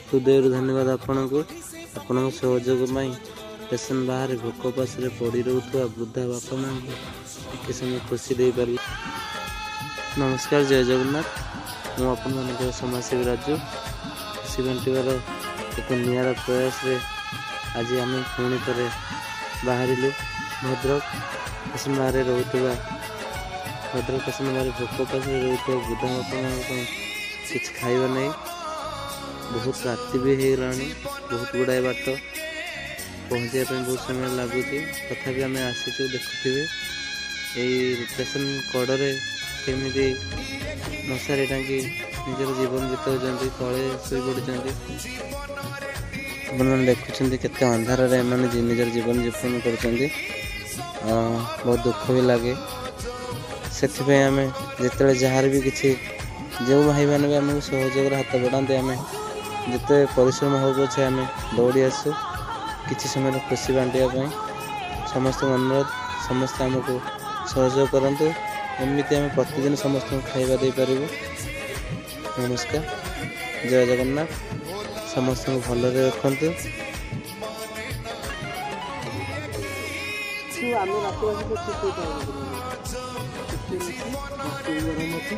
ହୃଦୟରୁ ଧନ୍ୟବାଦ ଆପଣଙ୍କୁ। ଆପଣଙ୍କ ସହଯୋଗ ପାଇଁ ଷ୍ଟେସନ ବାହାରେ ଭୋକ ଉପାସରେ ପଡ଼ି ରହୁଥିବା ବୃଦ୍ଧା ବାପା ମାଆଙ୍କୁ ଟିକେ ସମୟ ଖୁସି ଦେଇପାରିଲେ। ନମସ୍କାର, ଜୟ ଜଗନ୍ନାଥ। ମୁଁ ଆପଣମାନଙ୍କର ସମାଜସେବୀ ରାଜୁ। ଖୁସି ବାଣ୍ଟିବାର ଏକ ନିଆରା ପ୍ରୟାସରେ ଆଜି ଆମେ ପୁଣି ଥରେ ବାହାରିଲୁ ଭଦ୍ରକ ଷ୍ଟେସନ ବାହାରେ ରହୁଥିବା, ଭଦ୍ରକ ଷ୍ଟେସନ ବାହାରେ ଭୋକ ଉପାସରେ ରହୁଥିବା ବୃଦ୍ଧା ବାପା ମାଆଙ୍କ ପାଇଁ କିଛି ଖାଇବା ନେଇ। ବହୁତ ରାତି ବି ହେଇଗଲାଣି, ବହୁତ ଗୁଡ଼ାଏ ବାଟ ପହଞ୍ଚିବା ପାଇଁ ବହୁତ ସମୟ ଲାଗୁଛି, ତଥାପି ଆମେ ଆସିଛୁ। ଦେଖୁଥିବେ ଏଇ ଷ୍ଟେସନ କଡ଼ରେ କେମିତି ମଶାରୀ ଟାଙ୍ଗି ନିଜର ଜୀବନ ବିତାଉଛନ୍ତି, ତଳେ ଶୋଇ ପଡ଼ୁଛନ୍ତି। ଆପଣମାନେ ଦେଖୁଛନ୍ତି କେତେ ଅନ୍ଧାରରେ ଏମାନେ ନିଜର ଜୀବନ ଯାପନ କରୁଛନ୍ତି। ବହୁତ ଦୁଃଖ ବି ଲାଗେ। ସେଥିପାଇଁ ଆମେ ଯେତେବେଳେ ଯାହାର ବି କିଛି, ଯେଉଁ ଭାଇମାନେ ବି ଆମକୁ ସହଯୋଗର ହାତ ବଢ଼ାନ୍ତି, ଆମେ ଯେତେ ପରିଶ୍ରମ ହେଉ ପଛେ ଆମେ ଦୌଡ଼ି ଆସୁ କିଛି ସମୟର ଖୁସି ବାଣ୍ଟିବା ପାଇଁ। ସମସ୍ତଙ୍କୁ ଅନୁରୋଧ, ସମସ୍ତେ ଆମକୁ ସହଯୋଗ କରନ୍ତୁ, ଏମିତି ଆମେ ପ୍ରତିଦିନ ସମସ୍ତଙ୍କୁ ଖାଇବା ଦେଇପାରିବୁ। ନମସ୍କାର, ଜୟ ଜଗନ୍ନାଥ। ସମସ୍ତଙ୍କୁ ଭଲରେ ରଖନ୍ତୁ। ଆମେ ରାତି ଗରମ ଅଛି।